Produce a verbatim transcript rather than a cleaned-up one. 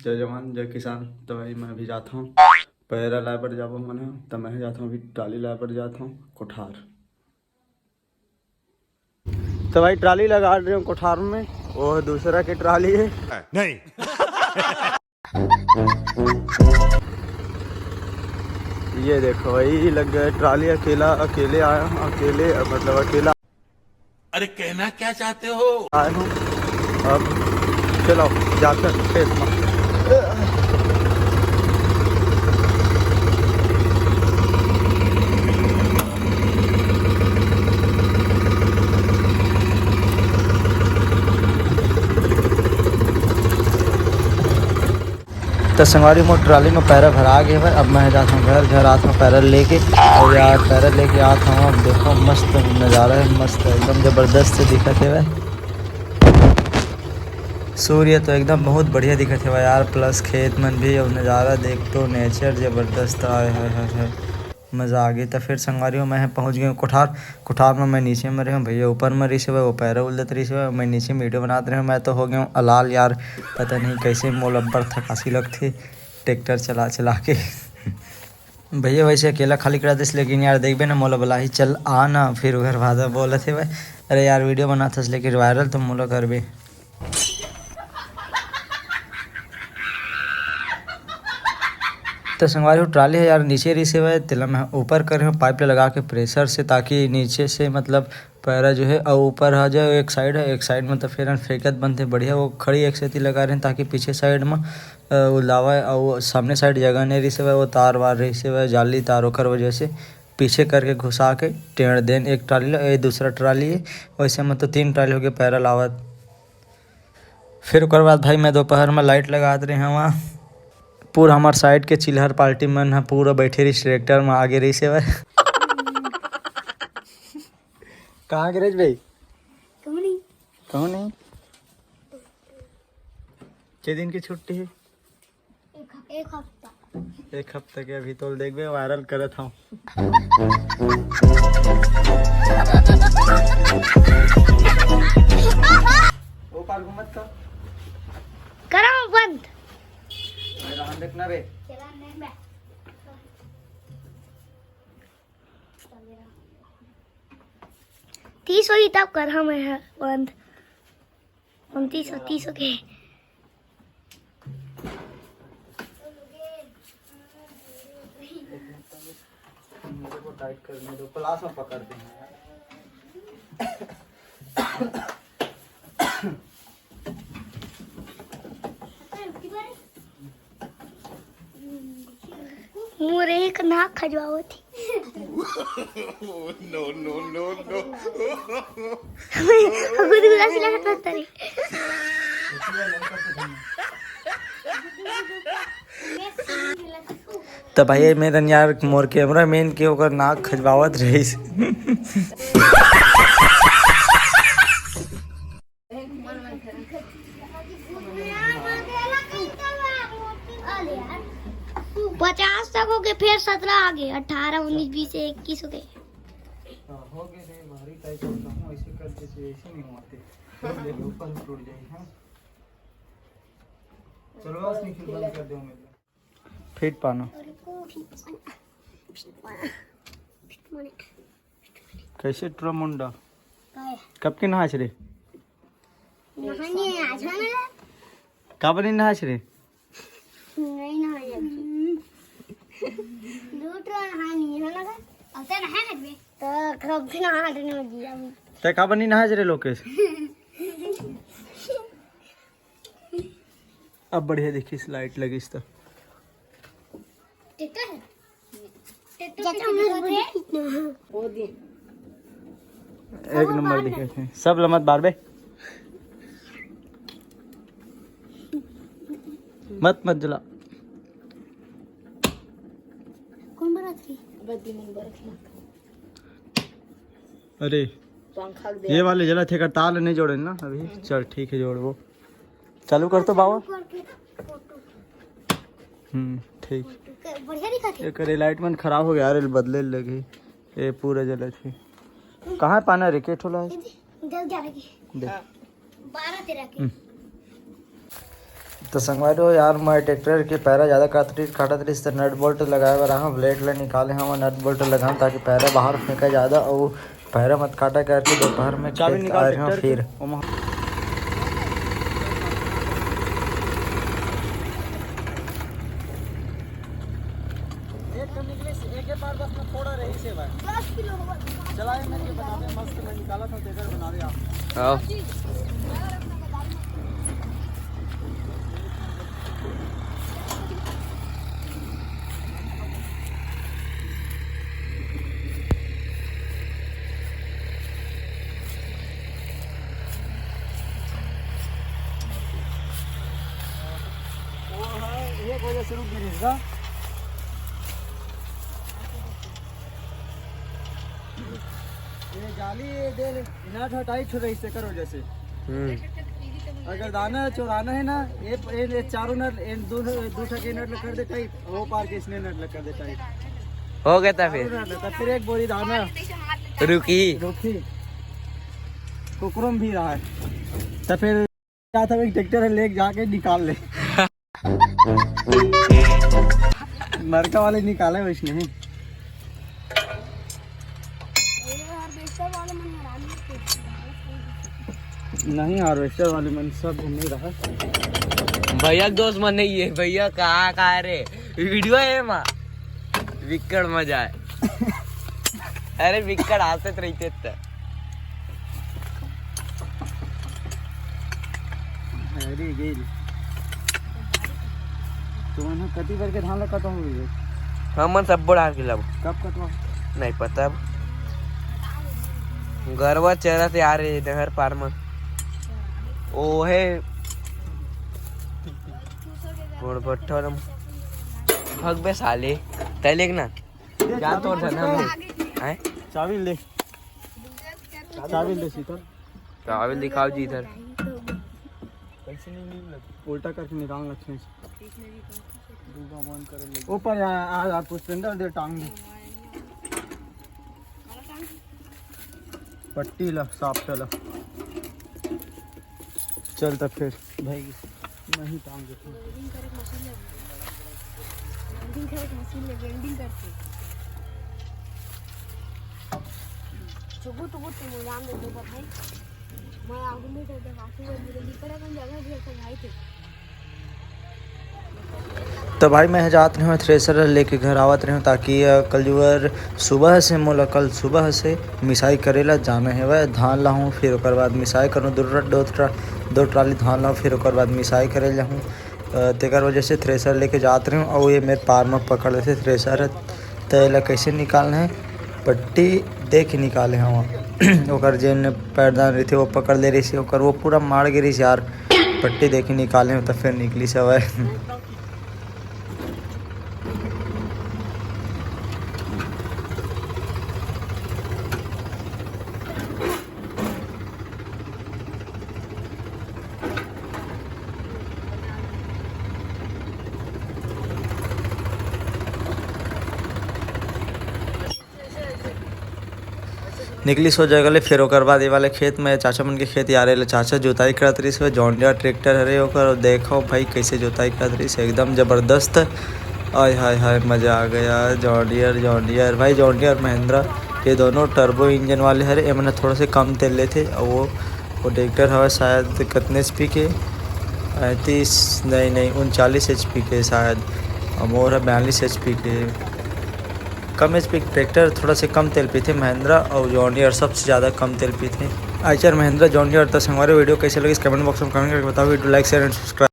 जय जवान, जय किसान। तो भाई, मैं अभी जात हूँ, पैरा लाए बर जाबो मन ह, तो मैं जात हूँ अभी ट्राली लाए बर जात हूँ कोठार। तो भाई, ट्राली लगा रहे हूँ कोठार में, वो दूसरा के ट्राली है। नहीं। ये देखो भाई, लग गया ट्राली, अकेला, अकेले आया हूँ, अकेले, मतलब अकेला। अरे, कहना क्या चाहते हो? आया हूँ। अब चलो, जाते हैं खेत में। तो संगवारी, मोर ट्राली में पैरा भरा गए हवय। अब मैं जात हूँ घर, घर आत हूँ पैरा लेके। और यार, पैरा लेके आत हूँ। अब देखो, मस्त नज़ारा है, मस्त, एकदम ज़बरदस्त दिखत हवय। सूर्य तो एकदम बहुत बढ़िया दिखत हवय यार, प्लस खेत मन भी। अब नज़ारा देख तो, नेचर ज़बरदस्त आय, हाय, हाय, हाय। मजा आ गई। तो फिर संगवारी हो, मैं पहुंच गए हूँ कोठार। कोठार में मैं नीचे में रहे हूँ, भैया ऊपर में रही से, वो पैरा उलदत रही से, मैं नीचे में वीडियो बनात रहे हूँ। मैं तो हो गया हूँ अलाल यार, पता नहीं कैसे मोला अब्बड़ थकासी लगथे ट्रैक्टर चला चला के। भैया वैसे अकेला खाली करा दिस, लेकिन यार देखबे ना, मोला बलाही, "चल आ ना", फिर ओकर बाद बोलत हे भाई, "अरे यार वीडियो बनात हस लेकिन वायरल तो मोला करबे।" तो संगवारी हो, ट्राली है यार नीचे रही से भाई, तेला मैं ऊपर करे हूँ पाइप ले लगा के प्रेशर से, ताकि नीचे से मतलब पैरा जो है और ऊपर आ जाए। एक साइड है, एक साइड में तो फिर फेंकत बनते बढ़िया। वो खड़ी एक सेती लगा रहे हैं ताकि पीछे साइड में अ, वो लावा है, और वो सामने साइड जगह नहीं रही से भाई, वो तार वार रही से भाई, जाली तार, ओकर वजह से पीछे करके घुसा के टेढ़ देन एक ट्राली ला, ये दूसरा ट्राली है। वैसे में तो तीन ट्राली हो गए पैरा लावत। फिर ओकर बाद भाई मैं दोपहर में लाइट लगात रहे हवा। पूरा हमार साइड के चिल्हर पार्टी मन ह पूरा बैठे रहिस ट्रैक्टर में, आगे रहिस हवय। कहाँ गिरेश भाई? कहूँ नहीं। कहूँ नहीं। के दिन की छुट्टी है? एक हफ-, एक हफ्ता। एक हफ्ता के अभी तो देखबे, वायरल करत हूँ। वो पार घूमत का? करो बंद। मेरा हाथ देखना बे। तीस होई तब कर हम है बंद। उनतीस हो, तीस हो के। मेरे को टाइट करने दो, प्लास में पकड़ते हैं। मोर एक नाक खजवावत हे। No, no, no, no। गुदगुदा से लगत रहता रे। त भाई, मेरन यार, मोर कैमरा मैन के ओकर नाक खजवावत रहिस। पचास तक हो गए, फिर सत्रह आ गए, अठारह, उन्नीस, बीस, इक्कीस हो गए। हाँ, हो गए रे, भारी टाइट होता हूँ, ऐसे कर देते, ऐसे नहीं होते। देख, ऊपर टूट जाए, हाँ। चलो, बस निखिल, बंद कर दो मेरे। फिट पाना। कैसे टूरा मुंडा? काय? कब के नहाच रे? नहाने आज ना मिला। कब नहीं नहाच रे? नहीं नहाया। दो टूरा नहानी है ना? अब तो नहा हटबे। तो कब के नहा हटने में दिया अभी। ते कब नहीं नहाच रे लोकेश? अब बढ़िया देखिस, लाइट लगिस त। ट्रैक्टर है? ट्रैक्टर चाचा, पे मैं दिखा बोल दे। रही थी ना। एक नंबर दिखे थे। सब लमत बारबे। मत, मत जला। कौन बना थी? बद्दी मन बरत ना। अरे, पंखा दे। ये वाले जला थे का, तार नहीं जोड़े ना अभी। चल, ठीक है, जोड़बो। चालू कर तो बाबा। चालू करके फोटो। हम्म, ठीक। फोटो के बढ़िया दिखत हे। एकर लाइट मन खराब हो गया, अरे बदले लगे। ये पूरा जलत हे। कहाँ पाना रे, के ठोला है? इधर, इधर जा रही। देख। बारह तेरह के। हम्म। तो संगवारी हो यार, मैं ट्रैक्टर के पैरा जादा काटत रहिस, काटत रहिस, त नट बोल्ट लगाए बर आहूँ, ब्लेड ल निकाले हवं, नट बोल्ट लगाहूँ, ताकि पैरा बाहर फेंका जादा, अउ पैरा मत काटा करके दोपहर में चाबी खेत निकाल आए रहूँ ट्रैक्टर के, फिर। ओमा एक ठन निकले से, एक ही बार बस में थोड़ा रही से भाई। दस किलो होगा। चला, ये मैं ये बना दे, मस्त मैं निकाला था, तेकर बना दे आप। आओ। वो है, एक वजह से रुक गई इसका। ये जाली, ये दे, इनार था टाइट हो रही से करो जैसे। हम्म। अगर दाना चोराना है ना, ये, ये, ये चारों नट, इन दोनों, दो ठा के नट लग कर दे टाइट, वो पार के इसने नट लग कर दे टाइट। हो गया था फिर। चारों नट लग, तो फिर एक बोरी दाना रुकी। रुकी। कुकरम भी रहा है। तो फिर क्या था, एक ट्रैक्टर है, लेके जाके निकाल ले। मरका वाले निकाले वैसने ही। नहीं, हार्वेस्टर वाले मन सब घूम नहीं रहा। भैया के दोस्त मन नहीं है, भैया कहाँ, कहाँ रे? वीडियो है माँ, विक्कड़ मजा है। अरे विक्कड़ आते तो रहते थे। अरे गेल। तुमन ह कति बर के धान ल कटवा होगे? हमन सब्बो डार के लाबो। कब कटवा? नहीं पता अब। गरवा चरत हे यार, ये नहर पार म। ओहे। गोड़ बट्ठा वाला। भगबे साले। तै लेक ना। जा तोर धन हम ले। हैं? चाबी ले। चाबी ले सीता। चाबी दिखाओ जी इधर। कैसे नहीं नीम लगे? उल्टा करके निकालना अच्छे से। दुर्गा मान करे लगे। ऊपर आ, आ, आ, पुष्पेंद्र दे टांग दे। पट्टी ला, साफ चला। चल त फिर भाई, नहीं टांग दे। वेल्डिंग करे के मशीन ले। वेल्डिंग करे के मशीन ले, वेल्डिंग करके। चुगु टुगु ते मुजाम दे दे भाई। मैं आगू में दे दे, बाकी वो मेरे भीतर अपन जगह भी अपन भाई थे। तो भाई, मैं जात रहे हूँ, थ्रेसर लेके घर आवत रहे हूँ, ताकि, अ, कल जुवर सुबह से मोला, कल सुबह से मिसाई करे ला जाना हेवय। धान लाहूँ, फिर ओकर बाद मिसाई करूँ, दो ट्रा-, दो ट्रा-, दो ट्राली धान लाहूँ, फिर ओकर बाद मिसाई करे जाहूँ। अ, तेकर वजह से थ्रेसर लेके जात रहे हूँ, अउ ये मेर पार म पकड़ लेथे थ्रेसर ह, त एला कैसे निकालना है? पट्टी दे के निकाले हवं। ओकर जेन पैरदान रहिथे, वो पकड़ ले रहिस, ओकर वो पूरा माड़ गे रहिस यार। पट्टी दे के निकाले हवं, त फिर निकलिस हवय। निकलिस ओ जगह ले, फिर ओकर बाद ये वाले खेत में, चाचा मन के खेत यार, ले चाचा जोताई करत रहिस हे, जॉन डियर ट्रैक्टर हरे ओकर, देखो भाई कैसे जोताई करत रहिस हे, एकदम जबरदस्त। आय हाय हाय, मजा आ गया। जॉन डियर, जॉन डियर भाई, जॉन डियर महिंद्रा, ये दोनों टर्बो इंजन वाले हरे, एमन ह थोड़ा से कम तेल लेथे। अउ वो, वो ट्रैक्टर हवय शायद कितने एचपी के, पैंतीस, नहीं नहीं, उनचालीस एचपी के शायद, अउ मोर ह बयालीस एचपी के। कम एचपी के ट्रैक्टर थोड़ा से कम तेल पीथे, महिंद्रा अउ जॉन डियर सबसे ज़्यादा कम तेल पीथे। Eicher Mahindra John Deere. त संगवारी, वीडियो कैसे लगिस, कमेंट बॉक्स में कमेंट करके बताओ। Video like, share and subscribe.